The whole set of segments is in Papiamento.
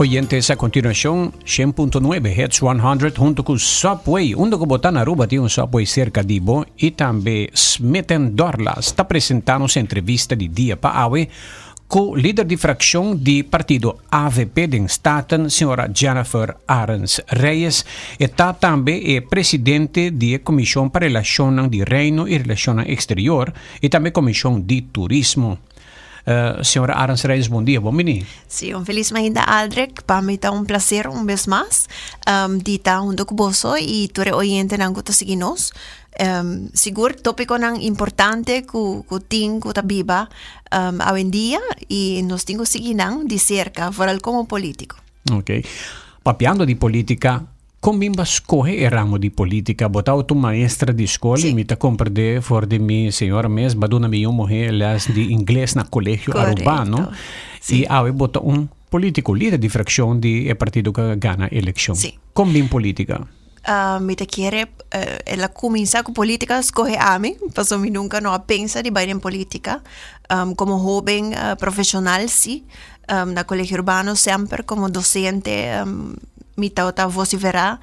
Oyentes, a continuacion, 100.9 Hits 100 hunto cu Subway. Unda cu bo ta na Aruba tin un Subway cerca di bo y tambe Smith Dorlas ta presenta nos entrevista di dia pa awe cu lider di fraccion di partido AVP den Staten, señora Jennifer Arends Reyes. E ta tambe e presidente di e Comision pa Relacionnan di Reino y Relacionnan Exterior y tambe Comision di Turismo. Uh, señora Arends Reyes, bon dia, bon bini. Sí, un feliz mainta Aldrich. Pa mi ta un placer un bes mas di ta hunto cu boso y tur e oyentenan cu ta sigui nos. Sigur topiconan importante cu cu tin cu ta biba awendia y nos tin cu sigui nan di cerca, vooral como politico. Ok. Papiando di politica, con bin bo a scoge e ramo di politica? Bo ta un maestra di scol y mi ta comprende for di mi señora mes, bo a duna mi yu muher les di ingles na Colegio Arubano. Y awe bo ta un politico, lider di fraccion di e partido cu a gana eleccion. Con bin politica? Mi ta kere el a kuminsá ku polítika skohe ami, pasobra mi nunka no a pensa di bai den polítika. Komo hóben profeshonal sí, na Kolegio Urbano semper komo dosente mi tabata vosiferá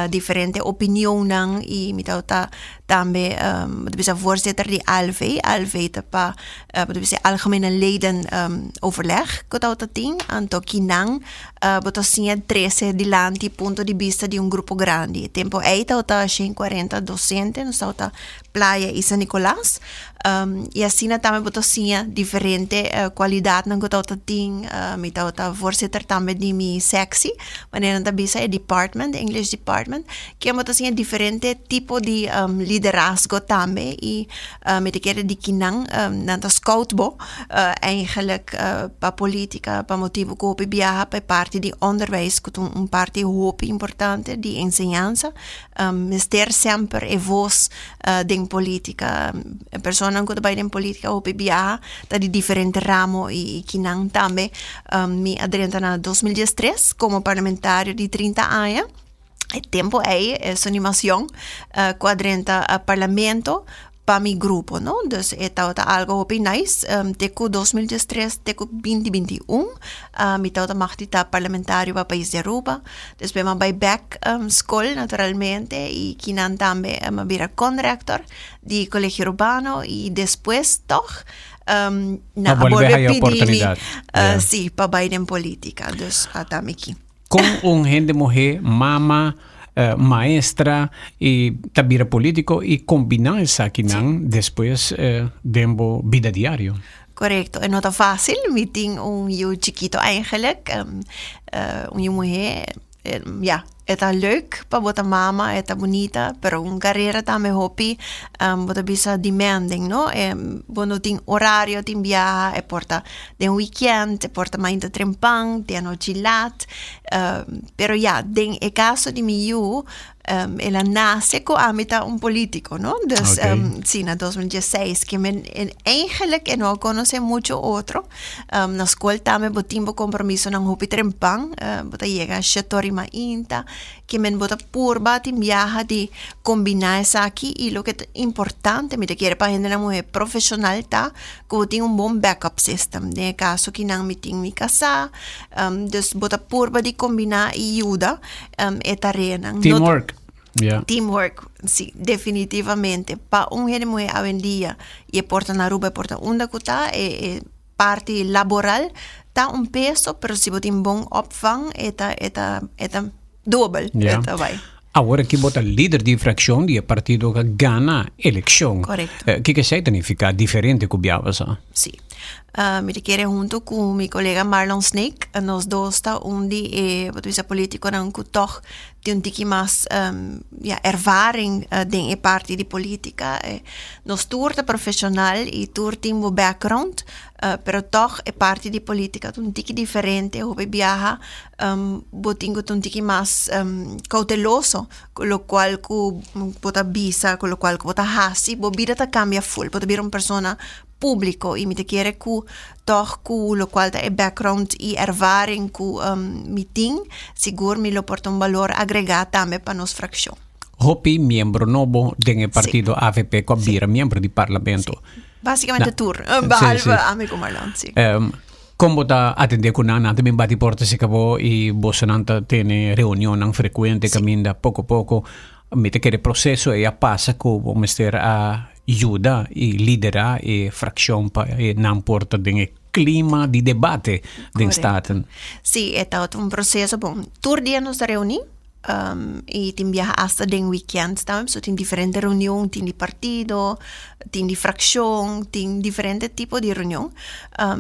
diferente opinionnan i mi tabata tambe bo ta bisa voorzitter di ALV. ALV ta pa bo ta bisa Algemene Leden Overleg ku tabata tin, anto kinan Bo ta siña trese dilanti punto di bista di un grupo grandi. E tempo ei tabata 140 docente, nos tabata Playa y San Nicolas. Y asina tambe bo ta siña diferente cualidadnan cu tabata tin. Mi tabata voorzitter tambe di mi sectie, manera nan ta bisa e department, English department. Kier bo ta siña diferente tipo di liderazgo tambe y Mi ta kere di kinan nan ta scout bo eigenlijk pa politica pa motibu ku hopi biaha pa e parti di onderwijs ku ta un parti hopi importante di enseñansa mester semper e vos den politica e personanan ku ta bai den politica hopi biaha ta di diferente ramo i kinan tambe mi a drenta na 2013 komo parlamentario di 30 aña. E tempo ei e sonimacion cu a drenta parlamento pa mi grupo no dus e tabata algo hopi nice te cu 2013 te cu 2021 mi tabata mag di ta parlamentario pa pais di Aruba despues mi a bay bek scol naturalmente y kinan tambe mi a bira conrector di Colegio Urbano y despues toch nan a bolbe pidi mi si pa bay den politica dus ata mi aki. Kon un hende muhé, mama, maestra i ta bira polítiko i kombiná esakinan despues den bo bida diario? Korekto, e no ta fásil. Mi tin un yu chikito eigenlik, un yu muhé. Ya, e ta leuk pa bo ta mama, e ta bunita, pero un karera tambe hopi bo ta bisa demanding, no? Bo no tin orario, tin biaha, e por ta Den weekend e por ta mainta trempan, te anochi lat. Pero ya, den e caso di mi yu, el a nace cu ami ta un politico, no? Dus, okay. Si, na 2016, que men, en, eigenlijk e no a conoce mucho otro. Na school tambe bo tin bo compromisonan hopi trempan, bo ta yega shetor y mainta. Ke men bo ta purba tin biaha di kombiná esaki i loke ta importante mi ta kere pa hendenan muhé profeshonal ta ku bo tin un bon backup system. Den e kaso kinan mi tin mi kasá, dus bo ta purba di kombiná i yuda e tareanan. Teamwork, ya. Teamwork, si, definitivamente. Pa un hende muhé awendia i e por ta na Aruba e por ta unda ku ta e parti laboral ta un peso, pero si bo tin bon opvang e ta e ta e ta dobel, e ta bai. Awor aki bo ta lider di fraccion di e partido ku a gana elekshon. Korekto. Kiko esei ta nifiká diferente ku biaba sa? Sí. Mi ta kere hunto ku mi kolega Marlon Sneek, nos dos ta un di e bo ta bisa politikonan ku tòg tin un tiki mas ya ervaring den e parti di politica. Nos tur ta profesional y tur tin bo background, pero toch e parti di politica ta un tiki diferente. Hopi biaha bo tin cu ta un tiki mas cauteloso cu locual cu bo ta bisa, cu locual cu bo ta haci. Bo bida ta cambia ful, bo ta bira un persona público y mi ta kere cu toch cu locual ta e background y ervaring cu mi tin, sigur mi lo por ta un balor agrega tambe pa nos fraccion. Hopi miembro nobo den e partido avp cu a bira miembro di parlamento. Basicamente tur, behalve ami cu Marlon, si. Kon bo ta atendé ku nan? Nan ta bin bati porta serka bo i bosonan ta tene reunionnan frekuente kaminda poko poko. Mi ta kere proseso ei a pasa ku bo mester a yuda i liderá e frakshon pa e nan por ta den e klima di debate den Staten. Sí, e tabata un proseso bon. Tur dia nos ta reuní i tin biaha asta den weekend tambe, pasobra tin diferente reunion, tin di partido, tin di frakshon, tin diferente tipo di reunion.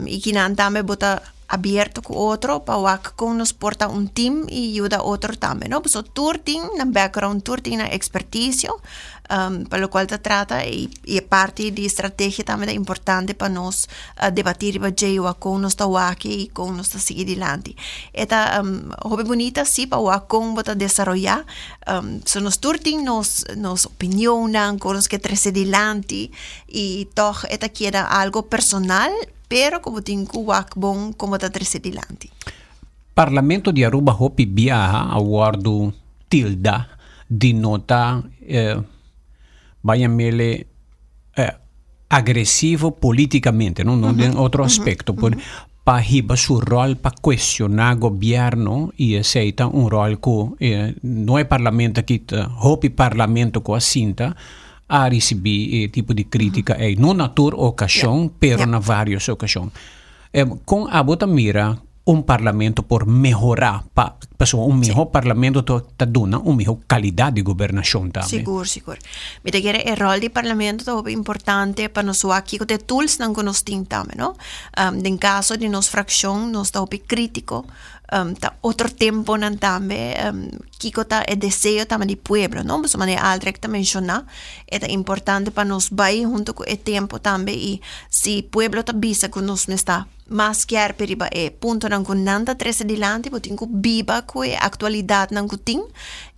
I kinan tambe bo ta abierto ku otro pa wak kon nos por ta un team i yuda otro tambe, no? Pasobra tur tin nan background, tur tin nan ekspertisio pa lokual ta trata i e parti di strategia tambe ta importante pa nos debatí riba dje i wak kon nos ta wak i kon nos ta sigui dilanti. E ta hopi bunita si pa wak kon bo ta desaroyá. So nos tur tin nos nos opinionnan kon nos ke trese dilanti i tòg e ta keda algo personal pero ku bo tin ku wak bon kon bo ta trese dilanti. Parlamento di Aruba hopi biaha a wòrdu tilda di no ta bai a mele agresivo politikamente, no no den otro aspekto, por pa hiba su ròl pa kuestioná gobièrnu i esei ta un ròl ku no e parlamento aki ta hopi parlamento ku a sinta a risibí e tipo di krítika ei, no na tur okashon pero na vários okashon. Kon abo ta mira un parlamento por mehorá pa pasobra un mihó parlamento ta ta duna un mihó kalidat di gobernashon tambe. Sigur, sigur. Mi ta kere e ròl di parlamento ta hopi importante pa nos wak kiko ta e toolsnan ku nos tin tambe, no? Den kaso di nos frakshon nos ta hopi krítiko, ta otro temponan tambe kiko ta e deseo tambe di pueblo, no? Pasobra manera Aldrich ta menshoná e ta importante pa nos bai hunto ku e tempo tambe i si pueblo ta bisa ku nos mester Mas skerpi riba e puntonan ku nan ta trese dilanti, bo tin ku biba ku e aktualidatnan ku tin.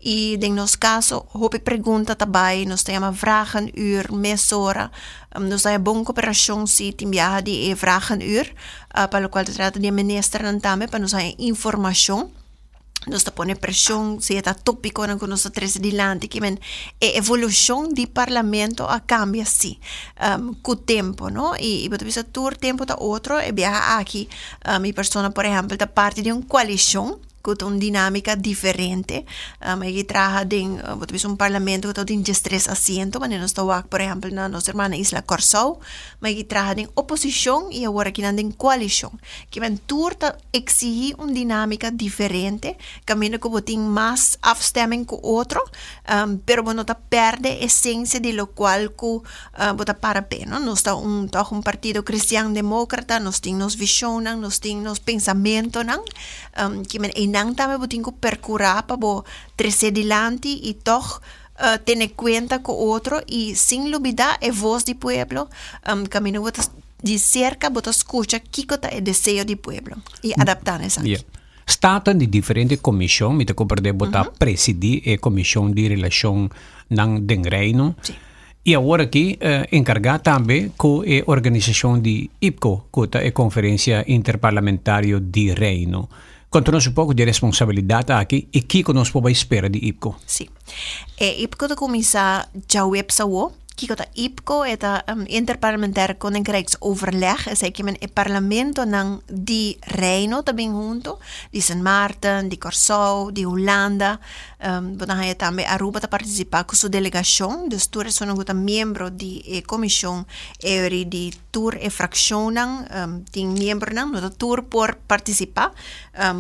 I den nos kaso hopi pregunta ta bai, nos ta yama vragenuur mesora. Nos ta haya bon koperashon si tin biaha di e vragenuur, pa lokual ta trata di e ministernan tambe pa nos haya informashon. Nos ta pone preshon si e ta tópikonan ku nos ta trese dilanti ki men e evolushon di parlamento a kambia si ku tempu no i bo ta bisa tur tempu ta otro e biaha aki mi persona por ehèmpel ta parti di un koalishon ku ta un dinámika diferente mi a traha den bo ta bisa un parlamento ku ta tin diestres asiento manera nos ta wak por ehèmpel na nos hermana isla Kòrsou mi a traha den oposishon i awor aki nan den koalishon ki men tur ta Exigí un dinámika diferente, kaminda ku bo tin mas afstemming ku otro, pero bo no ta pèrdè esensia di lokual ku bo ta para p'e, no. Nos ta un tòg un partido kristian demókrata, nos tin nos vishonnan, nos tin nos pensamentonan, ki men einan tambe bo tin ku perkurá pa bo tres'é dilanti i tòg tene kuenta ku otro i sin lubidá e vos di pueblo, kaminda ku bo ta. Di serka bo ta skucha kiko ta e deseo di pueblo i adaptá na esaki. Yeah. Staten di diferente komishon, mi ta komprendé bo ta presidí e komishon di relashonnan den Reino. Sí. I awor aki enkargá tambe ku e organisashon di IPCO, ku ta e Konferensia Interparlamentario di Reino. Konta nos un poko di e responsabilidat aki i kiko nos por bai spera di IPCO. Sí. E IPCO ta kuminsá djaweps awo. Kiko ta IPCO? E ta Interparlementair Koninkrijksoverleg. Esei ke men e parlamentonan di Reino ta bin hunto, di Sint Maarten, di Kòrsou, di Hulanda. Bo ta haña tambe Aruba ta partisipá ku su delegashon. Dus tur esunnan ku ta miembro di e komishon euri di tur e frakshonnan tin miembronan. No ta tur por partisipá,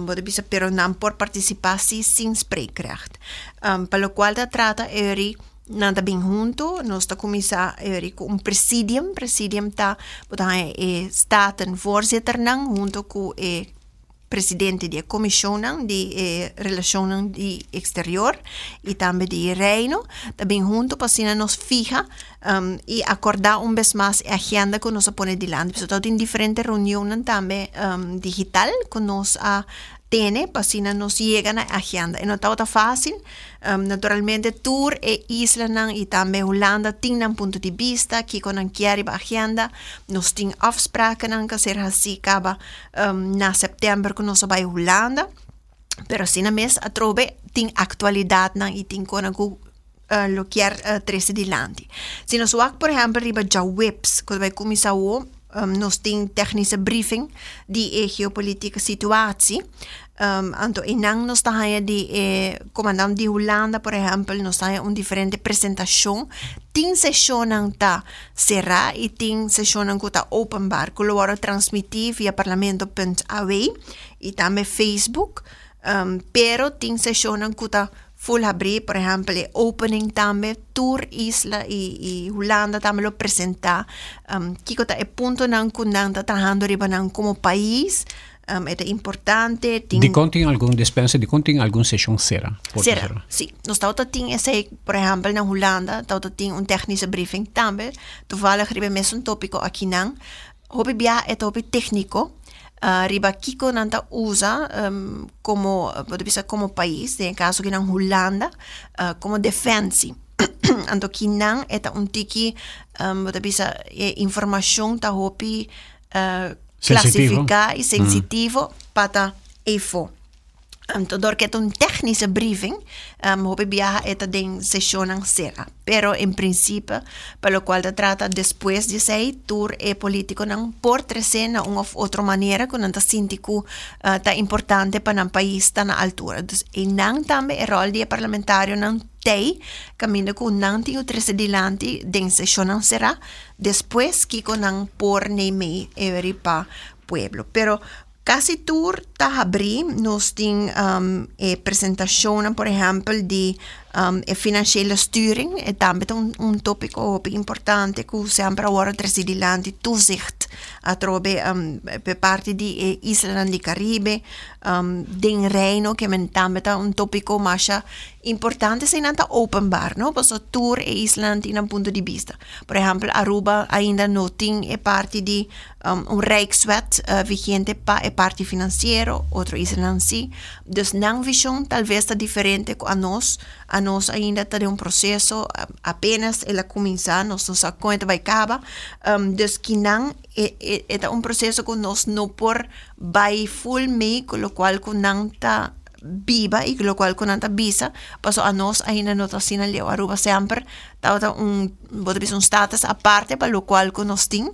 bo ta bisa, pero nan por partisipá si sin spreekrecht. Pa lokual ta trata euri nan ta bin huntu, nos ta kuminsá euri ku un presidium, presidium ta bo ta haña e statenvoorzitternan huntu ku e presidente di e komishonnan di e relashonnan di eksterior i tambe di reino ta bin huntu pa asina nos fiha i akordá un bes mas e agenda ku nos a pone dilanti. Pasobra tin diferente reunionnan tambe digital ku nos a tene pa asina nos yega na e agenda. E no tabata fásil, naturalmente tur e islanan i tambe Hulanda tin nan punto di bista kiko nan kier riba agenda. Nos tin afsprakennan ku a ser hasí kaba na sèptèmber ku nos a bai Hulanda, pero asina mes atrobe tin aktualidatnan i tin konan ku lo kier trese dilanti. Si nos wak por ehèmpel riba djaweps ku ta bai kuminsá awo. Nos tin technische briefing di e geopolitieke situatie. Anto einan nos ta haña di e komandant di Hulanda, por ehèmpel, nos ta haña un diferente presentashon. Tin seshonnan ta será i tin seshonnan ku ta openbaar, ku lo wòrdu transmití via parlamento punt aw i tambe Facebook. Pero tin seshonnan ku ta full habrí, por ehèmpel e opening tambe tur isla i Hulanda tambe lo presentá kiko ta e puntonan ku nan ta trahando riba nan komo pais. E ta importante tin. Dikon tin algun despensa, dikon tin algun seshon sera? Sera, si. Nos tabata tin esei, por ehèmpel na Hulanda tabata tin un technische briefing tambe, toevallig riba e mesun tópiko akinan. Hopi biaha e ta hopi tékniko riba kiko nan ta usa komo bo ta bisa komo pais, den e kaso kinan Hulanda, komo defensie. Anto kinan e ta un tiki bo ta bisa e informashon ta hopi klasifiká i sensitivo pa ta efo. Anto dor ke ta un technische briefing, hopi biaha e ta den sesionnan sera. Pero en principe, pa locual ta trata despues di esei, tur e politiconan por trece na un of otro manera cu nan ta sinti cu ta importante pa nan pais ta na altura. Dus einan tambe e rol di e parlamentarionan tei caminda cu nan tin cu trece dilanti den sesionnan sera, despues kico nan por neem'e e pa pueblo. Pero Casi tur ta habrí. Nos tin e presentacionnan, por ehempel, di e financiële sturing. E tambe ta un tópiko hopi importante ku semper a wòrdu trese dilanti, toezicht atrobe pe parti di e islanan di Caribe, den Reino ke men tambe ta un tópiko masha importante. Eseinan ta openbaar, no, pasobra tur e islanan tin nan punto di bista. Por ehempel, Aruba ainda no tin e parti di un Rijkswet vigente pa e parti financiero, otro islanan si. Dus nan vision tal vez ta diferente cu anos. Anos ainda ta den un proceso, apenas el a cuminsa, nos no sa con e ta bay caba. Dus kinan e ta un proceso cu nos no por bay full mee cu locual cu nan ta biba y cu locual cu nan ta bisa, pasobra anos ainda no ta asina leu. Aruba semper tabata un, bo ta bisa un status aparte pa locual cu nos tin.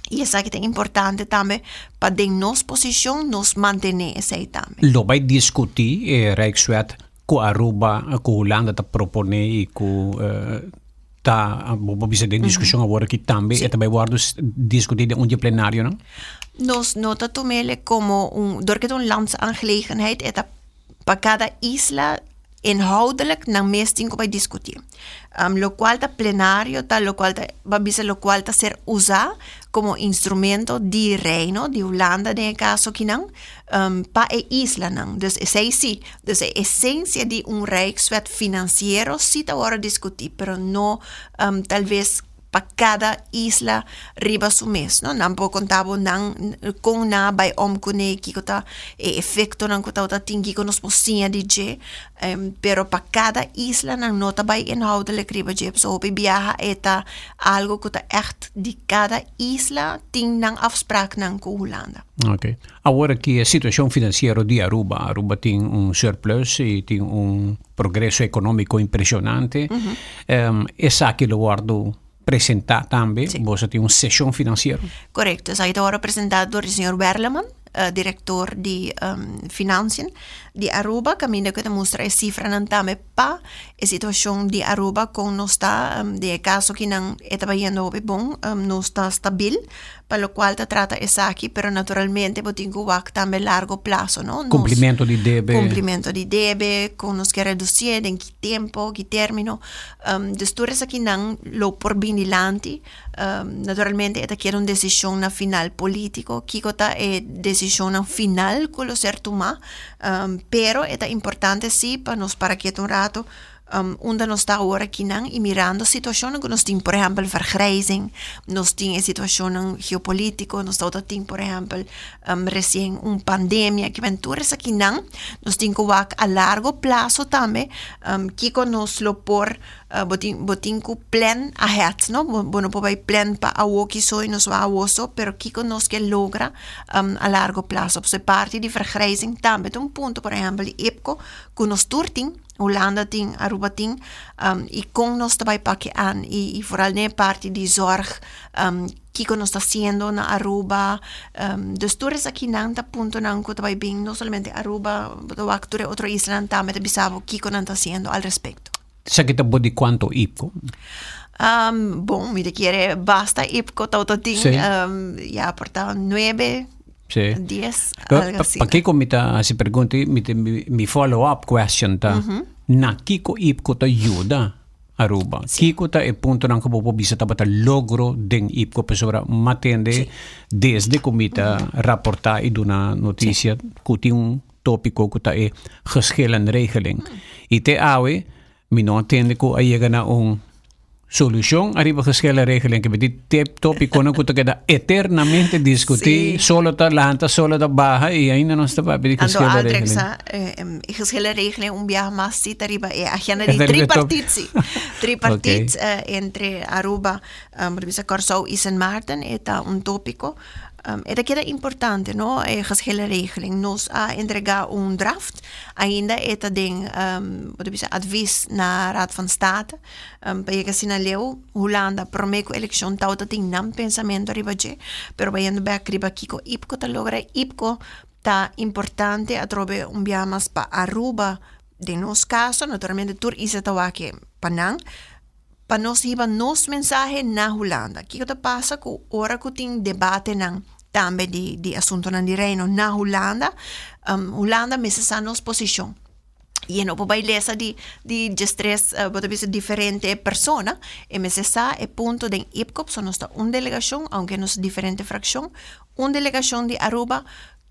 I esaki ta importante tambe pa den nos posishon nos mantené esei tambe. Lo bai diskutí e Rijkswet ku Aruba, ku Hulanda ta proponé i ku ta, bo por bisa den diskushon awor aki tambe, e ta bai wòrdu diskutí den un di e plenarionan? Nos no ta tum'el komo un, dor ku e ta un landsaangelegenheid, e ta pa kada isla inhoudelijk nan mes tin ku bai diskutí. Lokual ta plenario ta lokual ta bo a bisa lokual ta ser usá komo instrumento di Reino di Hulanda den e kaso akinan pa e islanan. Dus esei sí, dus e esensia di un Rijkswet finansiero sí ta wòrdu diskutí pero no tal bes pa kada isla riba su mes, no. Nan por konta bo nan kon nan a bai om kuné, kiko ta e efektonan ku tabata tin, kiko nos por siña di dje, pero pa kada isla nan no ta bai inhoudelijk riba dje, pasobra hopi biaha e ta algu ku ta ègt di kada isla tin nan afspraaknan ku Hulanda. Oké. Awor aki e situashon finansiero di Aruba. Aruba tin un surplus i tin un progreso ekonómiko impreshonante. Esaki lo wòrdu presentá tambe. Boso tin un seshon finansiero. Korekto. Esaki ta wòrdu presentá dor di señor Werleman, direktor di Financiën di Aruba, kaminda ku e ta mustra e sifranan tambe pa e situashon di Aruba kon nos ta. Den e kaso kinan e ta bayendo hopi bon, nos ta stabil. Pa locual ta trata esaki, pero naturalmente bo tin cu wak tambe largo plazo, no? Nos, Cumplimento di debe. Cumplimento di debe, con nos kier reducié, den ki tempo, ki termino. Dus tur esakinan lo por bin dilanti. Naturalmente e ta keda un decision na final politico, kico ta e decisionnan final cu lo ser tuma, pero e ta importante si pa nos para ketu un rato, Unda nos ta awor akinan i mirando situashonnan ku nos tin, por ehèmpel vergrijzing, nos tin e situashonnan geopolítiko, nos tabata tin por ehèmpel resien un pandemia, kimen tur esakinan nos tin ku wak a largo plaso tambe kiko nos lo por, bo tin bo tin ku plan ahead no, bo no por bai plan pa awoki so i nos wak awo so, pero kiko nos ke logra a largo plaso. Pasobra e parti di vergrijzing tambe ta un punto por ehèmpel di IPCO ku nos tur tin. Hulanda tin, Aruba tin, y con nos ta bay pake aan y vooral den e parti di zorg, kico nos ta haciendo na Aruba, dus tur esakinan ta puntonan cu ta bay bin no solamente Aruba, bo ta wak tur e otro islanan tambe ta bisa bo kico nan ta haciendo al respecto. Esaki ta bo di cuanto IPCO? Bon, mi ta kere basta IPCO tawata tin, ya por ta nuebe. Sí. 10, algo así. Pakiko mi ta hasi pregunta i mi, mi follow up question ta, na kiko IPCO ta yuda Aruba? Kiko ta e puntonan ku bo por bisa tabata logro den IPCO? Pasobra mi a tende desde ku mi ta raporta i duna notisia ku tin un topiko ku ta e geschillenregeling. I te awe Mi no a tende ku a yega na un solushon ariba geschillenregeling. Ke di te topikonan ku ta keda eternamente diskutí. Sí. Solo ta lanta, solo ta baha i ainda nos ta papia di Anto geschillenregeling. Aldrich sa, e geschillenregeling un biaha mas si ta riba e agenda di Ta riba e top. tripartiet si. Tripartiet entre Aruba, bo ta bisa Kòrsou i Sint Maarten e ta un topiko. E ta keda importante no e geschillenregeling. Nos a entrega un draft. Ainda e ta den bo ta bisa advies na Raad van State pa yega asina leu. Hulanda prome ku elekshon tawata tin nan pensamentu riba dje, pero bayendo bek riba kiko IPCO ta logra, IPCO ta importante atrobe un bia mas pa Aruba den nos kaso, naturalmente tur isla ta wak pa nan, pa nos hiba nos mensahe na Hulanda. Kiko ta pasa ku ora ku tin debatenan tambe di di asuntonan di Reino na Hulanda, Hulanda mester sa nos posishon. I e no por bai lesa di di diestres bo ta bisa diferente persona, e mester sa e punto den IPCO, pasobra nos ta un delegashon, aunke nos ta diferente frakshon, un delegashon di Aruba.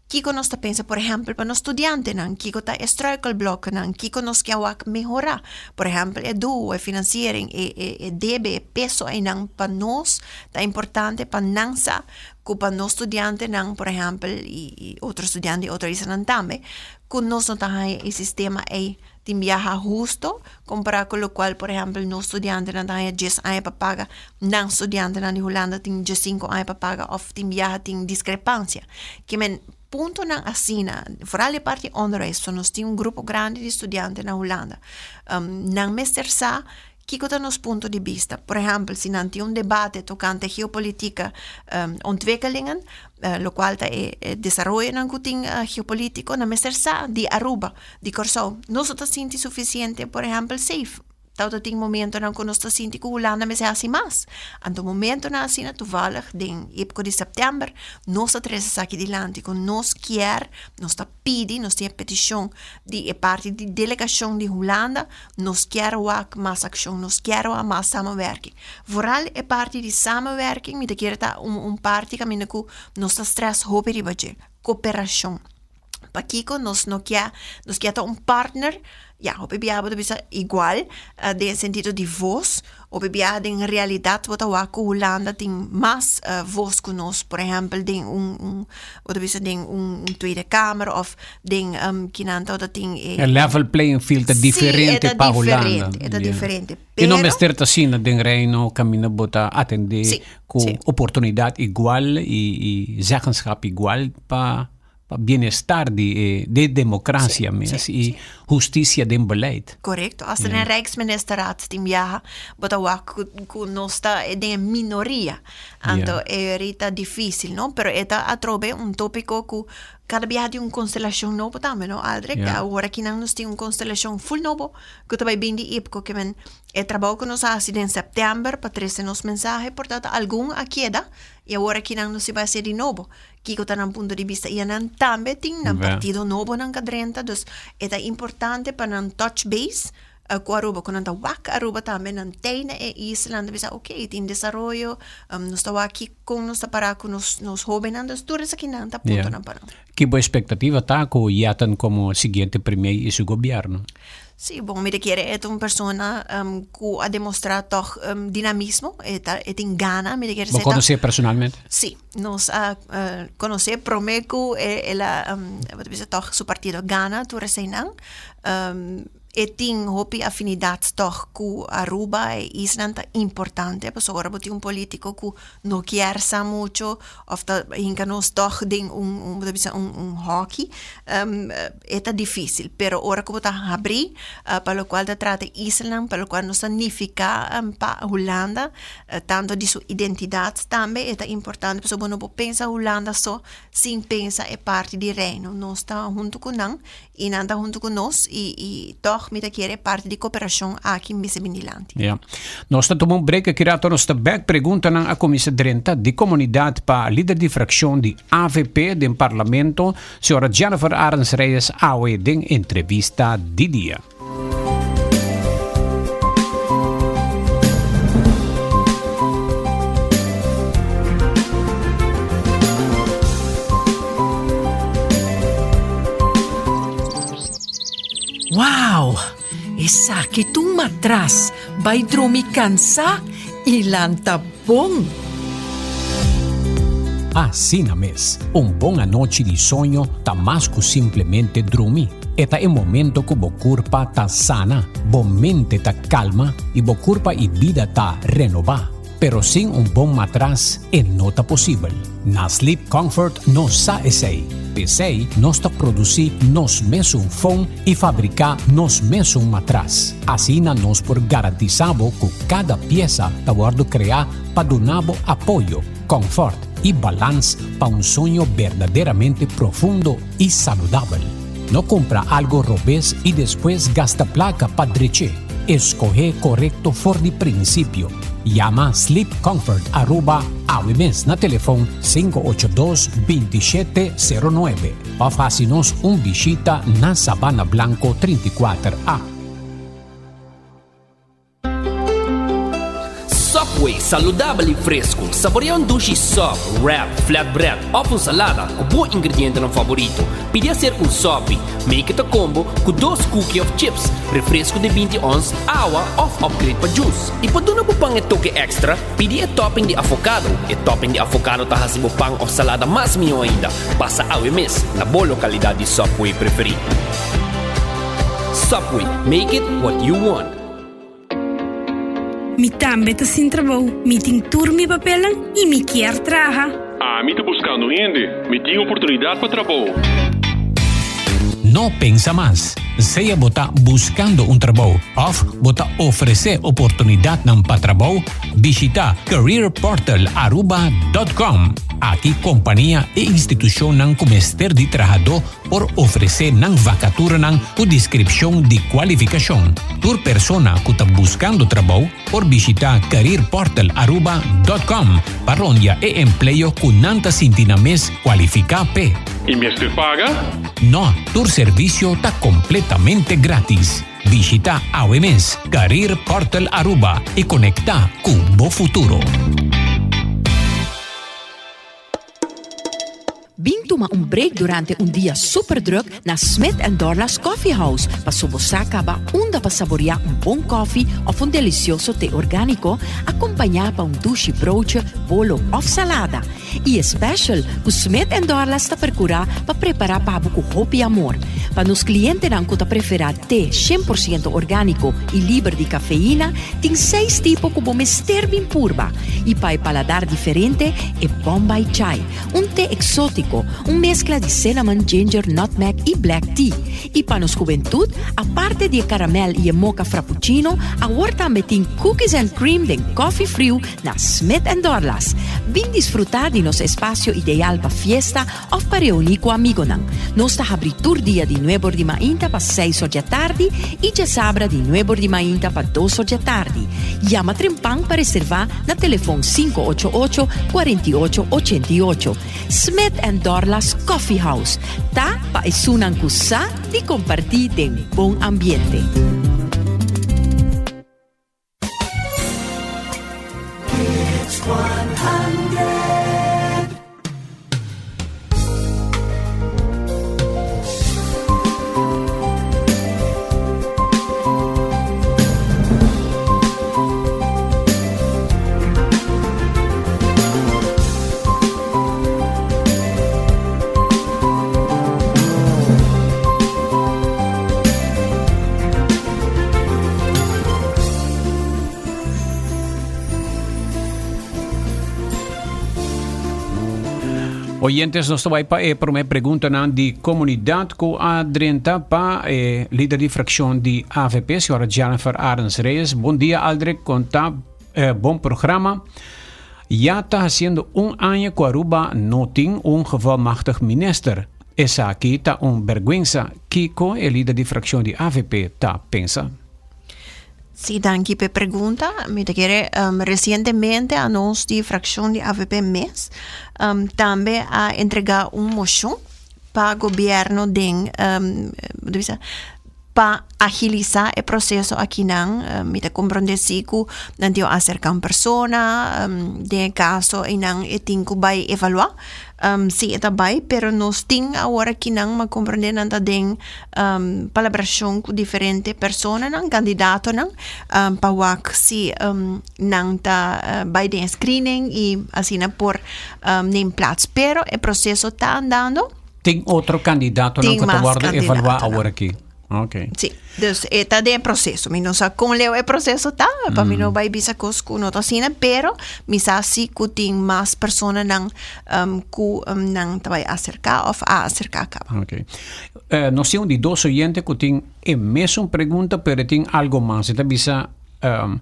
Kiko nos ta pensa, por ehèmpel, pa nos studiantenan? Kiko ta e struikelbloknan? Kiko nos ke a wak mehorá? Por ehèmpel, e duo, e finansiering, e e e debe, e peso einan pa nos ta importante pa nan sa ku pa nos studiantenan, por ehèmpel, i i otro studiante di otro islanan tambe, ku nos no ta haña e sistema ei tin biaha husto kompará ku lokual, por ehèmpel, nos studiantenan ta haña dies aña pa paga, nan studiantenan di Hulanda tin diesinku aña pa paga òf tin biaha tin diskrepansia. Ke men puntonan asina, foral e parti onderwijs, so nos tin un grupo grandi di studiante na Hulanda, nan mester sa kiko ta nos punto di bista. Por ehèmpel, si nan tin un debate tokante geopolitieke ontwikkelingen, lokual ta e desaroyonan ku tin geopolitiko, nan mester sa di Aruba, di Kòrsou. Nos no ta sinti sufisiente, por ehèmpel, safe. Tabata tin momentonan ku nos ta sinti ku Hulanda mester hasi mas. Anto momentonan asina toevallig den epoko di sèptèmber nos a trese esaki dilanti ku nos kier, nos ta pidi, nos tin e petishon di e parti di delegashon di Hulanda, nos kier wak mas akshon, nos kier wak mas samenwerking. Vooral e parti di samenwerking mi ta kere ta un parti kaminda ku nos ta strès hopi riba dje, koperashon. Pakiko nos no kia, nos kia ta un partner, ya, hopi biaha bo ta bisa igual, den e sentido di vos, hopi biaha den realidat bo ta wak ku Hulanda tin mas vos ku nos, por ehèmpel den un un bo ta bisa den un Tweede Kamer òf den kinan tabata tin e. E level playing field ta diferente pa Hulanda. Si, e ta diferente, I no mester ta asina den Reino kaminda bo ta atendé ku oportunidat igual i zeggenschap igual pa Pa bienestar di e de democracia mes y husticia den beleid. Correcto. Hasta den Rijksministerraad tin biaha bo ta wak cu cu nos ta den e minoria. Anto e eri ta dificil, no? Pero e ta atrobe un topico cu cada biaha tin un constelacion nobo tambe, no, Aldrich? Awor akinan nos tin un constelacion full nobo cu ta bay bin di IPCO ke men e trabou cu nos a haci den september pa trece nos mensahe por ta ta algun a keda y awor akinan nos tin bay haci di nobo. Kiko ta nan punto di bista? I anan tambe tin nan partido nobonan ka drenta, dus e ta importante pa nan touch base ku Aruba, ku nan ta wak Aruba tambe, nan tei na e isla, nan ta bisa ok, tin desaroyo, nos ta wak kon nos ta para ku nos nos hobennan, dus tur esakinan ta puntonan pa nan. Ki bo espektativa ta ku Jetten komo siguiente premier i su gobièrnu? Sí, bon, mi ta kere e ta un persona ku a demostrá tòg dinamismo, e ta e tin gana, mi ta kere Bo sa e ta. konos'é personalmente? Sí, nos a konos'é promé ku el a, bo ta bisa tòg su partido gana tur eseinan. E tin hopi afinidat tòg ku Aruba, e islan ta importante pasobra ora bo tin un polítiko ku no kier sa mucho òf ta hinka nos tòg den un un bo ta bisa un un hòki e ta difísil. Pero ora ku bo ta habrí pa lokual ta trata e islanan, pa lokual nos ta nifiká pa Hulanda tanto di su identidat tambe e ta importante pasobra bo no por pensa Hulanda so sin pensa e parti di Reino. Nos ta huntu ku nan I nan ta huntu ku nos i i tòg mi ta kere e parti di koperashon aki mester bin dilanti. Ja. Nos ta tuma un break aki rato nos ta bek. Preguntanan a kuminsá drenta di komunidat pa lider di frakshon di avp den parlamento, señora Jennifer Arends Reyes awe den entrevista di dia. Wow! Esaki ta un matras bai drumi kansa i lanta bon! Asina mes, un bon anochi di soño ta mas ku simplemente drumi. E ta e momento ku bo kurpa ta sana, bo mente ta kalma i bo kurpa i bida ta renobá. Pero sin un bon matras e no ta posibel. Na Sleep Comfort nos sa esei. P'esei nos ta produsí nos mesun foam i fabriká nos mesun matras. Asina nos por garantisá bo ku kada piesa ta wòrdu kreá pa duna bo apoyo, kòmfòrt i balans pa un soño berdaderamente profundo i saludabel. No kumpra algo robes i despues gasta plaka pa drech'é. Eskohé korekto for di prinsipio. Yama Sleep Comfort Aruba awe mes na telefon 582 2709 òf hasi nos un bishita na Sabana Blanco 34 A. Subway, saludabel y fresco. Saborea un dushi sub, wrap, flatbread of un salada cu bo ingredientenan favorito. Pidi hacer un sopi. Make it a combo cu dos cookie of chips, refresco di 20 ons, awa of upgrade pa juice. Y pa duna bo pan e toke extra, pidi e topping di avocado. E topping di avocado ta haci bo pan of salada mas miho ainda. Pasa awe mes na bo localidad di Subway preferi. Subway, make it what you want. Mi tambe ta sin trabou, mi tin tur mi papelnan y mi kier traha. Ami ta buscando hende, mi tin oportunidad pa trabou. No pensa mas. Sea bo ta buscando un trabou of bo ta ofrece oportunidadnan pa trabou, bishita careerportalaruba.com. Aki compania y institucionnan cu mester di trahadó por ofresé nan vakaturanan ku deskripshon di kualifikashon. Tur persona ku ta buskando trabou por bishitá careerportalaruba dòt kòm pa rondia e empleo ku nan ta sinti nan mes kualifiká p'e. I mester paga? No, tur servisio ta kompletamente grátis. Bishitá awe mes Career Portal Aruba i konektá ku bo futuro. Bin tuma un break durante un dia super druk na Smith and Dorlas Coffee House paso bo sa caba unda pa saborea un bon koffie of un delicioso te organico acompaña pa un dushi broodje, bolo of salada. Y e special cu Smith and Dorlas ta percura pa prepara pa bo cu hopi amor. Pa nos clientenan cu ta prefera te 100% organico y liber di cafeína, tin seis tipo cu bo mester bin purba. Y pa e paladar diferente, e Bombay Chai. Un te exótico, un mezcla di cinnamon, ginger, nutmeg y black tea. Y pa nos juventud, aparte di e caramel y e mocha frappuccino, awor tambe tin cookies and cream den coffee friu na Smith and Dorlas. Bin disfruta di nos espacio ideal pa fiesta of pa reuni cu amigonan. Nos ta habri tur dia di nuebor di mainta pa seis or djatardi y djasabra di nuebor di mainta pa dos or djatardi. Yama trempan pa reserva na telefon 588 48 88. Smith and Dorlas Coffee House ta pa esunnan ku sa di kompartí den bon ambiente. Hits 100. Oyentes, nos ta bai pa e prome preguntanan di comunidad cu a drenta pa e lider di fraccion di avp, señora Jennifer Arends Reyes. Bon dia, Aldrich, con ta eh, bon programa. Ya ta haciendo un aña cu Aruba no tin un gevolmachtigd minister. Esaki ta un berguensa. Kico e lider di fraccion di avp ta pensa? Sí, danki p'e pregunta. Mi ta kere um, recientemente a nos di fraccion di AVP mes um, tambe a entrega un mocion pa gobierno den um, bisa, pa agilisa e proceso akinan. Um, mi ta comprende si ku nan tin acerca un persona, um, den e caso einan e tin ku bai evalua. Um, si e ta bai, pero nos tin awor akinan, ma comprende nan ta den um, palabracion cu diferente personanan, candidatonan, um, pa wak si um, nan ta uh, bai den screening y asina por um, neem plaats. Pero e proceso ta andando. Tin otro candidatonan Tin cu ta mas wordo evalua candidatonan. awor aki. Ok. Sí, dus e ta den proceso. Mi no sa kon leu e proceso ta, pa mi no bai bisa kos ku no ta asina, pero mi sa si ku tin mas personanan um, ku um, nan ta bai aserká of a aserká kaba. Ok. Eh, nos tin un di dos oyente ku tin e mesun pregunta, pero e tin algo mas. E ta bisa, um,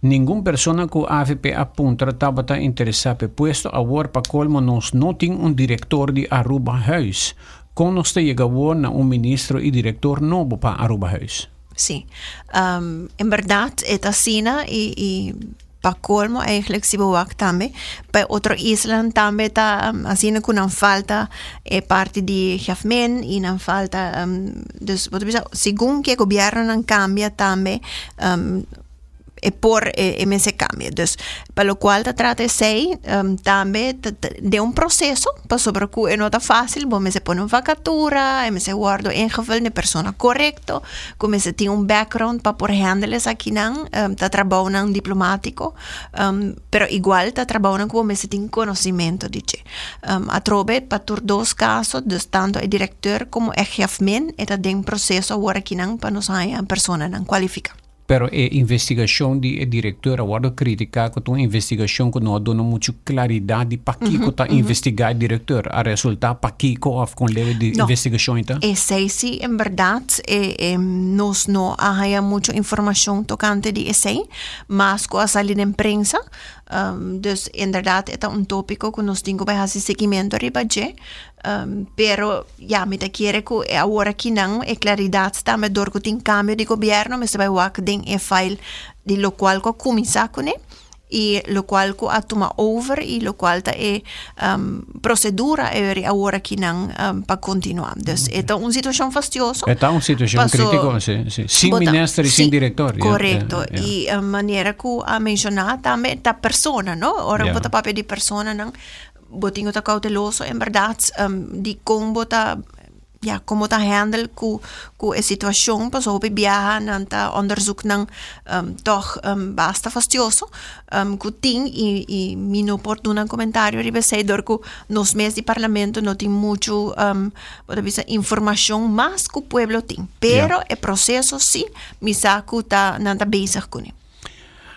ningun persona ku AVP a puntra tabata interesá p'e puesto. Awor pa kolmo nos no tin un direktor di Aruba Huis. Kon nos ta yega awor na un ministro i direktor nobo pa Aruba Huis? Sí. Um, en berdad e ta asina i, i pa colmo eigenlijk si bo wak tambe. Pa otro islanan tambe ta um, asina ku nan falta e parti di GFMIN i nan falta um, dus bo ta bisa segun ku e gobiernonan cambia tambe um, e por e, e mester cambia. Dus pa locual ta trata esey um, tambe ta, ta, den un proceso pasobra ku e no ta fácil, bo mester pone un vacatura, e mester wordo ingevuld na e persona correcto, ku mester tin un background pa por handle esakinan, um, ta trabounan diplomatico, um, pero igual ta trabounan ku bo mester tin conocimento di dje. Um, atrobe pa tur dos caso, dus tanto e directeur como e GFMIN e ta den proceso awor akinan pa nos haña personanan cualifica. Pero e investigacion di e directeur a wordo critica cu ta un investigacion cu no a duna mucho claridad di pakico ta investiga e directeur. A resulta pakico of con leve di No. investigacion ta? Esey sí, en berdad, eh, eh, nos no a haya mucho informacion tocante di esey, mas cu a sali den prensa. Um, dus inderdaad, e ta un topico cu nos tin cu bay haci seguimento riba dje. Um, pero ja, mi ta kere cu e awor akinan e claridad tambe door cu tin cambio di gobierno, mester bay wak den e file di locual cu a cuminsa cune y locual cu a tuma over y locual ta e um, procedura e awor akinan um, pa continua. Dus e ta un situacion fastioso. E ta un situacion Paso- critico, si, si. Sin Bota- minister y sí, sin director. Ja, Correcto. ja, ja. Y eh, manera cu a menciona tambe ta persona, no? Ora Ja. bo ta papia di persona nan, bo tin cu ta cauteloso en berdad um, di con bo ta ja, con bo ta handle cu cu e situacion paso hopi biaha nan ta onderzoek nan um, toch um, basta fastioso um, cu tin y, y mi no por duna un comentario riba esey door cu nos mes di parlamento no tin mucho um, bo ta bisa informacion mas cu pueblo tin. Pero e proceso sí, mi sa cu ta nan ta bezig cune.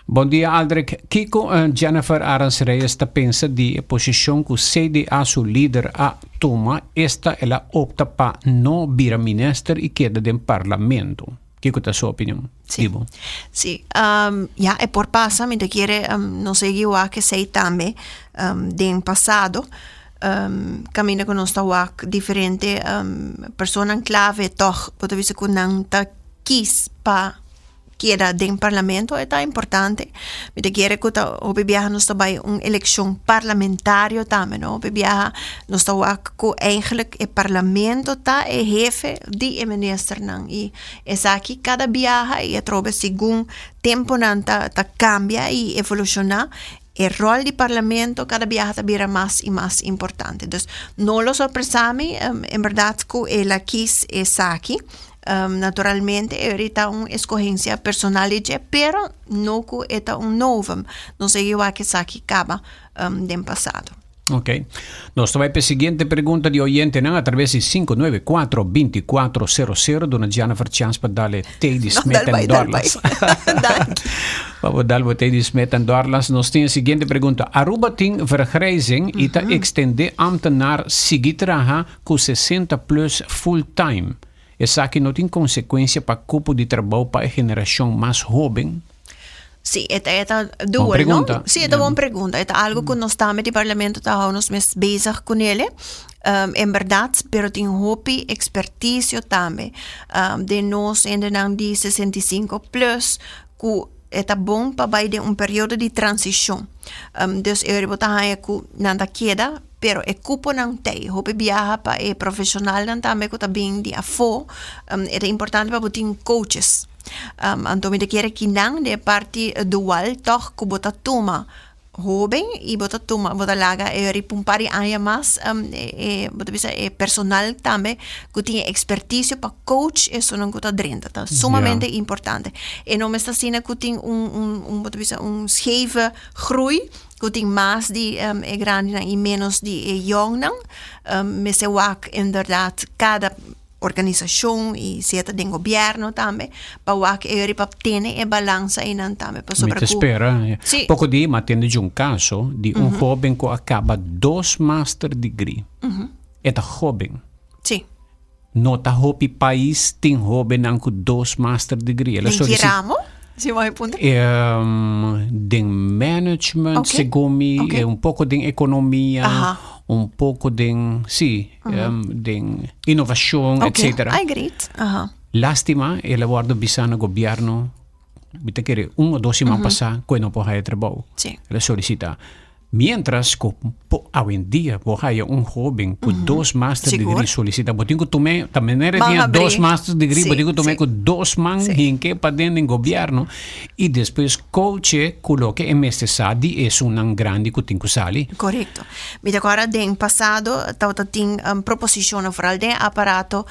Bon dia, Aldrich. Kico eh, Jennifer Arends Reyes ta pensa di e posicion cu CDA su lider a tuma, esta el a opta pa no bira minister y keda den parlamento. Kico ta su opinion? Sí. Di bo. Sí, um, ja, e por pasa, mi ta kere um, nos a wak esey tambe um, den pasado. Um, caminda cu nos ta wak diferente um, personanan clave toch, bo ta bisa cu nan ta kies pa keda den parlamento e ta importante. Mi ta kere cu ta hopi biaha nos ta bay un eleccion parlamentario tambe, no? Hopi biaha nos ta wak cu eigenlijk e parlamento ta e hefe di e ministernan y esaki cada biaha y atrobe segun temponan ta, ta cambia y evoluciona e rol di parlamento cada biaha ta bira mas y mas importante. Dus no lo sorpresa mi, um, en berdad cu el a kies esaki. Um, naturalmente, e ta un escogencia personal di dje, pero no cu e ta un novum. Nos a wak esaki caba um, den pasado. Ok. Nos ta bay pa e siguiente pregunta di oyente nan, a traves di 594-2400, duna Jennifer chance pa dal e te di No, Smith dal bay, and dal bay. Dorlas. Danki. Pa bo dal bo tei di Smith en Dorlas, nos tin e siguiente pregunta. Aruba tin vergrijzing y ta extende ambtenaar sigui traha cu 60 plus full time. Esaki no tin consecuencia pa cupo di trabou pa e generacion mas hoben? Sí, e ta, e ta dual, no? Sí, e ta bon pregunta. E ta algo cu nos tambe di parlamento ta hou nos mes bezig cu nele. Um, en berdad, pero tin hopi experticio tambe. Um, den nos hendenan di 65 plus cu e ta bon pa bai den un periodo di transicion. Um, dus e bo ta haña cu nan ta keda, pero e cuponan tei. Hopi biaha pa e profesionalnan tambe cu ta bin di afo. Um, e ta importante pa bo tin coaches. Um, anto mi ta kere kinan de parti dual toch ku bo ta tuma hoben i bo ta tuma bo ta laga e riba un par di aña mas um, e, e, bo ta bisa e personal tambe ku tin e ekspertisio pa coach esunnan ku ta drenta. Ta sumamente importante. E no mester asina ku tin un, un, un bo ta bisa un scheve groei ku tin mas di um, e grandinan i menos di e jongnan. Um, mester wak inderdaad kada organisashon i si e ta den gobièrnu tambe pa wak e ori pa tene e balansa einan tambe pasobra ku. Mi ta spera. Si. Poko di mi a tende dje un kaso di un hoben ku a kaba dos master degree. E ta hoben. Si. No ta hopi pais tin hobennan ku dos master degree. Den ki ramo? Si bo a puntra. Den management segun mi, un poko den ekonomia. Un poko den, sí, den innovacion, okay. etcétera. Ay, great. Aha. Lástima, el a wordo bisa na gobierno, mi ta kere un o dos siman pasá, ku e no por haya trabou. Sí. El a solicita. Mientras ku po, awendia bo haya un hoben ku dos master Sigur. degree solicita, bo tin ku tum'é, ta manera Man tin habrí. dos master degree, bo Sí, tin ku tum'é sí. ku dos man Sí. hinke paden den gobierno i despues coache ku loke e mester sa di esunnan grandi ku tin ku sali. Korekto. Mi ta kòrda den pasado tabata tin proposishonnan foral den aparato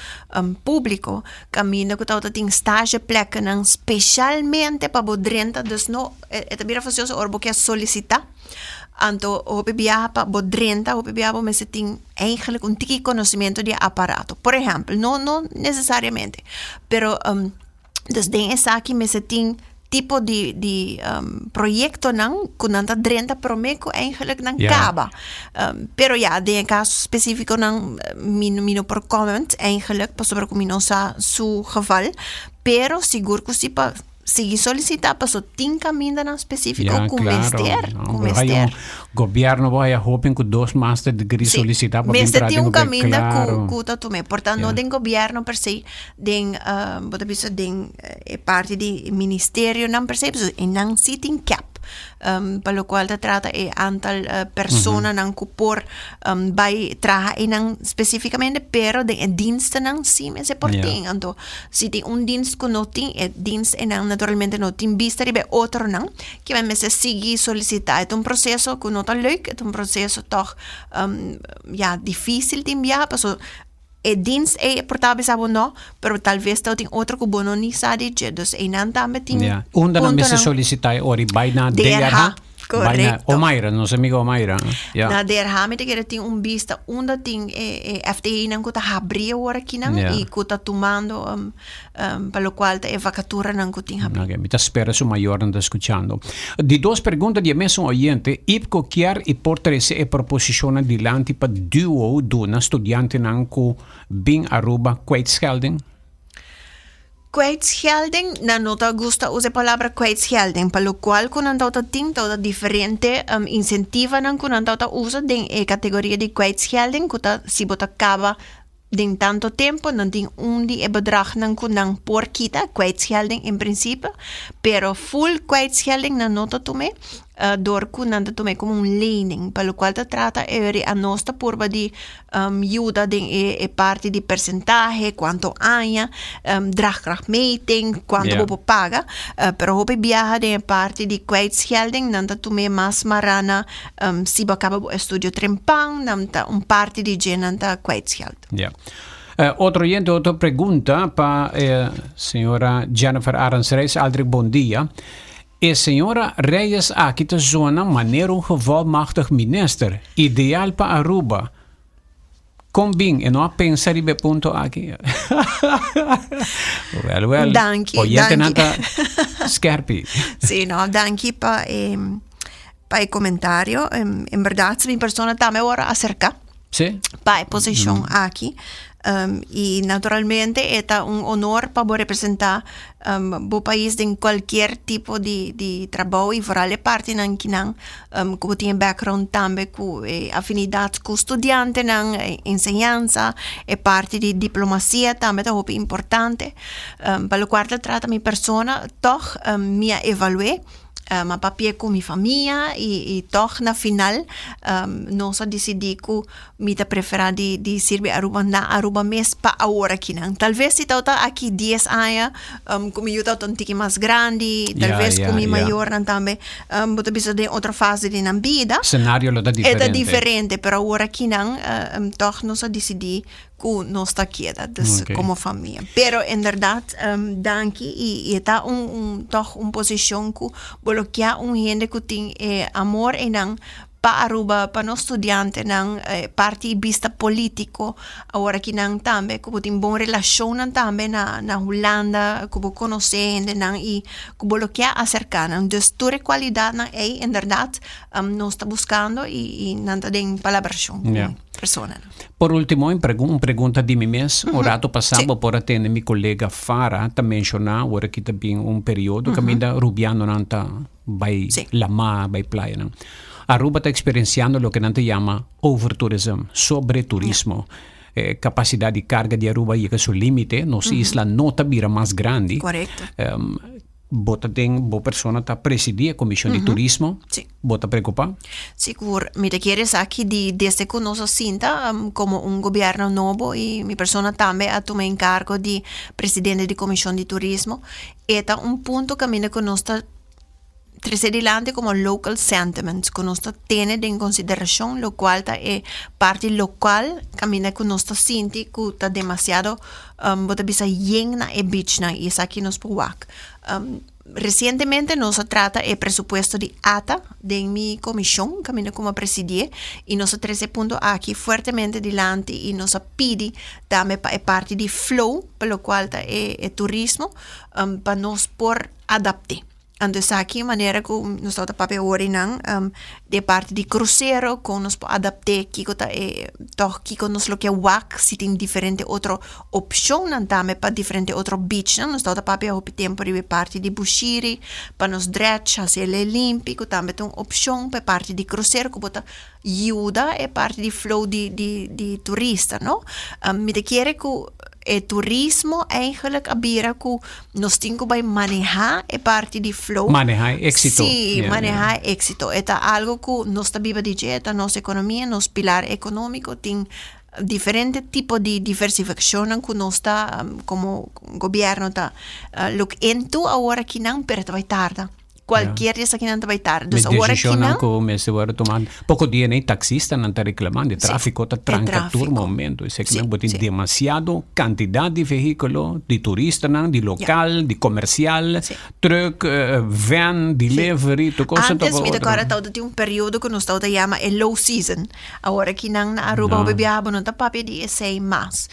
públiko kaminda ku tabata tin stage pleknan speshalmente pa bo drenta dus no e ta bira fasioso ora bo ke solisitá anto hopi biaha pa bo drenta hopi biaha bo mester tin eigentlik un tiki konosementu di e aparato por ehèmpel no no nesesariamente pero Dus den esaki mester tin tipo di di proyectonan cu nan ta drenta prome cu eigenlijk nan caba. Pero ya, den e caso specificonan mi mi no por comment eigenlijk pasobra cu mi no sa su geval. Pero sigur cu si pa sigui solicita paso tin camindanan specifico Ya, cu claro. mester, No, cu pero hay mester. un gobierno bo haya hopen cu dos master degree Sí, solicita pa bin mester traha tin den un gobier- caminda cu Claro. cu ta tuma. Por ta no Ya. den gobierno per se, Den bo ta bisa den e parti di ministerionan per se, pasobra e nan si tin cap pa lokual ta trata e antal personanan ku por bai traha einan spesifikamente, pero den e dienstennan si mester por tin. Anto si tin un dienst ku no tin e dienst einan naturalmente no tin bista riba e otronan, ke men mester sigui solisitá. E ta un proseso ku no ta leuk, e ta un proseso tòg ya difisil tin biaha pasobra E dienst ei por ta bisa bo no, pero tal ves tau tin otro ku bo no ni sa di dje. Dus einan tambe tin Ja. Unda nan mester puntonan. solicita e ori? Bai na DRH, DRH? Bai na korekto. Omaira, nos amigo Omaira. Ja. Na DRH mi ta kere tin un bista unda tin e e FTI-nan ku ta habri awor akinan Ja. i ku ta tumando um, um, pa lokual ta e vakaturanan ku tin habri. Ok, mi ta spera su mayornan ta skuchando. Di dos pregunta di e mesun oyente, IPCO kier i por trese e proposishonnan dilanti pa duo duna studiantenan ku bin Aruba kwijtschelding? Kwijtschelding, nan no ta gusta usa e palabra kwijtschelding, pa lokual ku nan tabata tin tabata diferente insentivanan ku nan tabata usa den e kategoria di kwijtschelding ku ta si bo ta kaba Den tanto tempo nan tin un di e bedragnan ku nan por kita, kwijtschelding in principe, pero full kwijtschelding nan no ta tum'é, dor ku nan ta tum'é komo un lening, pa lokual ta trata e ori anos ta purba di yuda den e parti di persentahe, kuantu aña, draagkrachtmeting, kuantu bo por paga, pero hopi biaha den e parti di kwijtschelding nan ta tum'é mas mará na Si bo a kaba bo estudio trempan, nan ta un parti di dje nan ta kwijtscheld. Ja. Otro oyente, otro pregunta pa eh, señora Jennifer Arends Reyes. Aldrich, bon dia. E señora Reyes aki ta zona manera un gevolmachtigd minister. Ideal pa Aruba. Kon bin e no a pensa riba e punto aki? Wel, wel. Danki, Oyentenan danki. ta skerpi. Sí, no, danki pa e, pa e komentario. En, en berdad, mi persona tambe ora acerca Sí? pa e posicion aki. Y naturalmente e ta un honor pa bo representa bo pais den cualkier tipo di di trabou y vooral e partinan kinan cu bo tin e background tambe cu e afinidad cu studiantenan, enseñansa, e parti di diplomacia tambe ta hopi importante. Pa locual ta trata mi persona tog mi a evalue. A papia ku mi famia i i tòg na final nos a disidí ku mi ta preferá di di sirbi Aruba na Aruba mes pa awor akinan. Tal ves si tabata aki dies aña ku mi yu tabata un tiki mas grandi, tal ves ku mi mayornan tambe bo ta bisa den otro fase di nan bida. Senario lo ta diferente. E ta diferente, pero awor akinan tòg nos a disidí ku nos ta keda, dus okay. Komo famia. Pero inderdaad, danki i, i ta un, un toch un posishon ku bo lo kia un hende ku tin e amor einan pa Aruba, pa nos studiantenan, eh, parti bista politico, awor aki nan tambe, ku bo tin bon relashonnan tambe na, na Hulanda, ku bo konosé hendenan i ku bo lo kia aserká nan. Dus tur e kualidatnan ei, inderdaad, nos ta buskando i, i nan ta den palabrashon ku personanan. Por ultimo, un un pregunta di mi mes. Un rato pasá bo por a tende mi kolega Farah ta menshoná ora ki ta bin un periodo kaminda rubianonan ta bai lamá, bai playanan. Aruba ta eksperensiando loke nan ta yama overtourism, sobreturismo. E kapasidat di karga di Aruba a yega su límite, nos isla no ta bira mas grandi. Bo ta den, bo persona ta presidí e komishon di turismo. Sí. Bo ta preokupá? Sigur. Mi ta kere esaki di desde ku nos a sinta komo un gobièrnu nobo i mi persona tambe a tuma enkargo di presidente di komishon di turismo. E ta un punto kaminda ku nos ta trese dilanti komo local sentiments ku nos ta tene den konsiderashon lokual ta e parti lokal kaminda ku nos ta sinti ku ta demasiado Bo ta bisa yen na e beachnan i esaki nos por wak. Resientemente nos a trata e presupuesto di ata den mi komishon kaminda ku mi a presidié i nos a trese e punto aki fuertemente dilanti i nos a pidi tambe pa e parti di flow pa lokual ta e turismo pa nos por adapt'é. Anto esaki manera ku nos tabata papia awor einan di e parti di krusero kon nos por adapt'é kiko ta e tòg kiko nos lo ke wak si tin diferente otro opshonnan tambe pa diferente otro beachnan nos tabata papia hopi tempu riba e parti di Bushiri pa nos drecha hasi el e limpi ku tambe ta un opshon pa e parti di krusero ku bo ta yuda e parti di flow di di di turista no mi ta kere ku e turismo eigenlijk a bira ku nos tin ku bai maneha e parti di flow. Maneha e éxito. Sí, maneha e éxito. E ta algo ku nos ta biba di dje, e ta nos ekonomia, nos pilar ekonómiko. Tin diferente tipo di diversifikashonnan ku nos ta komo gobièrnu ta look into awor akinan, pero ta bai tarda. Cualkier di esakinan ta bai tarde. Dus Met awor decisionnan akinan. cu mester worde tuma. Poco dia nei taxistanan ta reclamando. E Sí, trafico ta e tranca tur trafico. momento. Esaki Sí, nan bo tin sí. demasiado cantidad di vehiculo, di turistanan, di Ja. local, di comercial, Sí. truck, van, Sí. delivery, tur cosa Antes ta mi ta otro. corda tabata tin un periodo cu nos tabata yama e low season. Awor akinan na Aruba No. hopi biaha bo no ta papia di esey mas.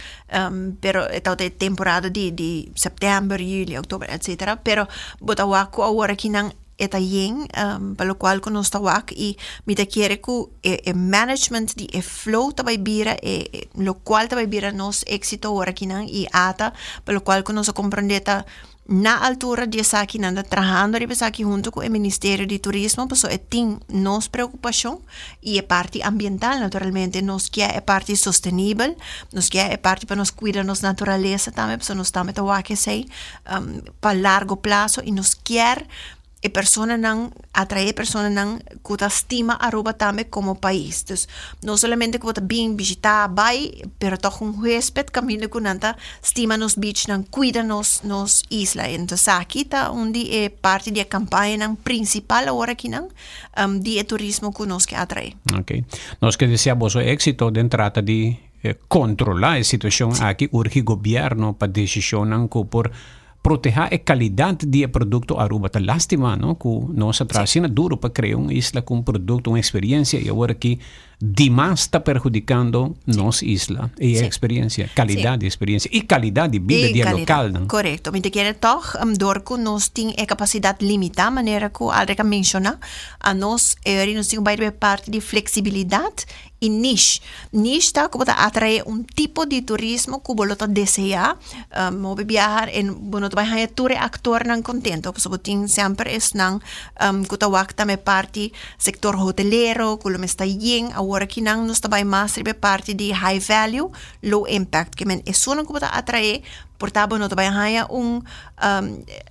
Pero e tabata e temporada di di september, juli, oktober, etcetera. Pero bo ta wak ku awor akinan e ta yen, pa lokual ku nos ta wak i mi ta kere ku e e management di e flow ta bai bira e lokual ta bai bira nos éksito awor akinan i ata pa lokual ku nos a komprondé ta Na altura di esaki nan ta trahando riba esaki hunto ku e Ministerio di Turismo pasobra e tin nos preokupashon i e parti ambiental naturalmente. Nos kier e parti sostenibel, nos kier e parti pa nos kuida nos naturalesa tambe pasobra nos tambe ta wak esei pa largo plaso i nos kier e personanan, atrae e personanan ku ta stima Aruba tambe komo pais. Dus no solamente ku bo ta bin bishita bai, pero tòg un huesped kaminda ku nan ta stima nos beachnan, kuida nos nos isla. Entonces esaki ta un di e parti di e kampañanan prinsipal awor akinan di e turismo ku nos ke atrae. Ok. Nos ke desea boso éksito den trata di kontrolá e situashon aki, urgi gobièrnu pa desishonnan ku por Protehá e kalidat di e produkto Aruba. Ta lástima, no, ku nos a traha asina duru pa krea un isla ku un produkto, un eksperiensia i awor aki Dimas ta perhudicando nos isla y e experiencia, calidad di experiencia y calidad di bida di e localnan. Correcto. Mi ta kere toch, door cu nos tin e capacidad limita, manera cu Aldrich a menciona, a nos e nos tin cu bay riba e parti di flexibilidad y niche. Niche ta cu bo ta atrae un tipo di turismo cu bo lo ta desea. Hopi biaha en bo no ta bay haya tur e actornan contento, pasobra bo tin semper esnan cu ta wak tambe parti Sector hotelero cu lo mester ta yen, awor aki nan nos ta bay mas riba e parti di high value, low impact. Ke men esunnan cu bo ta atrae, por ta bo no ta bay haya un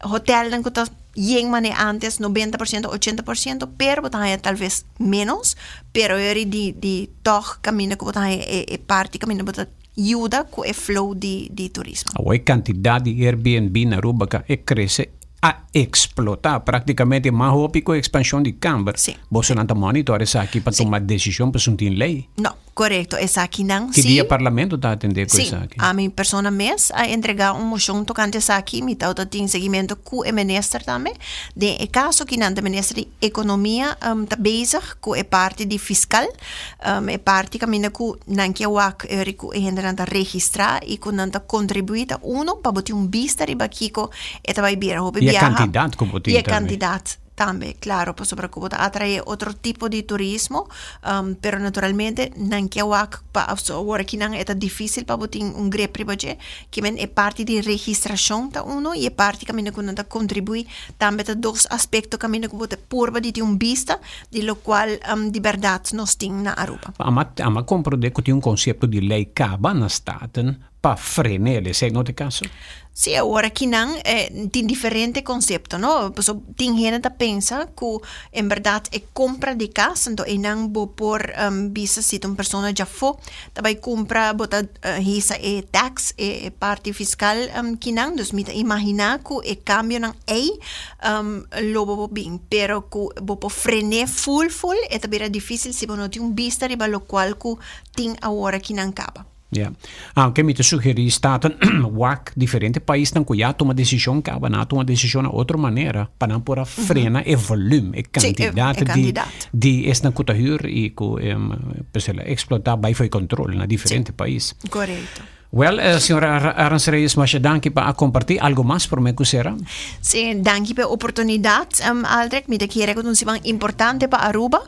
hotelnan cu ta yen mane antes, 90%, 80%, pero bo ta haya tal vez menos, pero eri di di tog caminda cu bo ta haya e parti caminda bo ta yuda cu e flow di di turismo. Awor e cantidad di Airbnb na Aruba ka e crece a explota practicamente mas hopi cu expansion di camber. Sí. Bosonan ta monitor esaki pa Sí. tuma decision pasobra tin ley. No, corecto. Esakinan Ki sí. dia parlamento ta atende cu Sí, esaki? ami persona mes a entrega un mocion tocante esaki. Mi tawata tin seguimento cu e minister tambe. Den e caso kinan ta minister di Economia ta bezig cu e parti di fiscal. E parti kaminda ku nan ke wak eri ku e hendenan ta registrá i ku nan ta kontribuí ta uno pa bo tin un bista riba kiko e ta bai bira. Hopi I e biaha kantidat ku bo tin i e tambe. kantidat tambe, klaro, pasobra ku bo ta atraé otro tipo di turismo, pero naturalmente nan ke wak pa awor akinan e ta difísil pa bo tin un grip riba dje. Kimen e parti di registrashon ta uno i e parti kaminda ku nan ta kontribuí tambe ta dos aspekto kaminda ku bo ta purba di tin un bista di locual di berdad nos tin na Aruba. Ama ama comprende cu tin un concepto di ley caba na Staten pa frenel, esey no ta e caso? Si, awor akinan tin diferente concepto, no? Pasobra tin hende ta pensa cu en berdad e compra di cas, anto eynan bo por bisa si ta un persona djafo ta bay cumpra, bo ta hisa e tax, e parti fiscal kinan, dus mi ta imagina cu e cambionan ey lo bo por bin, pero ku bo por frené ful ful e ta bira difísil si bo no tin un bista riba lokual ku tin awor aki nan kaba. Ya. Aunke mi ta sugerí Staten wak diferente paisnan ku ya tuma desishon kaba, nan a tuma desishon na otro manera pa nan por a frena e volum, e kantidat di di esnan ku ta hür i ku eksplotá bai for e kontrol na diferente pais. Korekto. Wel, señora Arends Reyes, masha danki pa a comparti. Algo mas prome cu cera? Sí, danki pa e oportunidad, Aldrich. Mi ta kere cu ta un siman importante pa Aruba,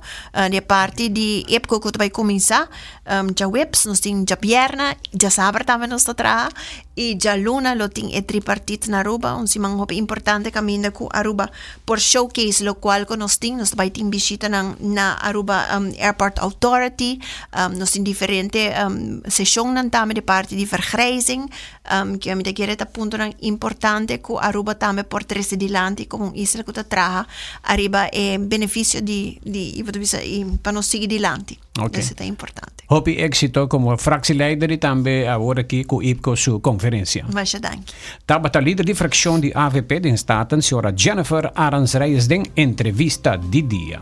di e parti di IPCO cu ta bay cuminsa djaweps, nos tin djabierna, djasabra tambe nos ta traha, y djaluna lo tin e tripartit na Aruba, un siman hopi importante caminda cu Aruba por showcase locual cu nos tin. Nos ta bay tin bishitanan na Aruba Airport Authority, Nos tin diferente sesionnan tambe di parti di vergrijzing, ke mi ta kere ta puntonan importante ku Aruba tambe por trese dilanti komo un isla ku ta traha ariba e beneficio di di bo ta bisa pa nos sigui dilanti. Esei ta importante. Hopi éxito komo fractieleider i tambe awor aki ku IPCO su konferensia. Masha danki. Tabata lider di frakshon di avp den Staten, señora Jennifer Arends Reyes den entrevista di dia.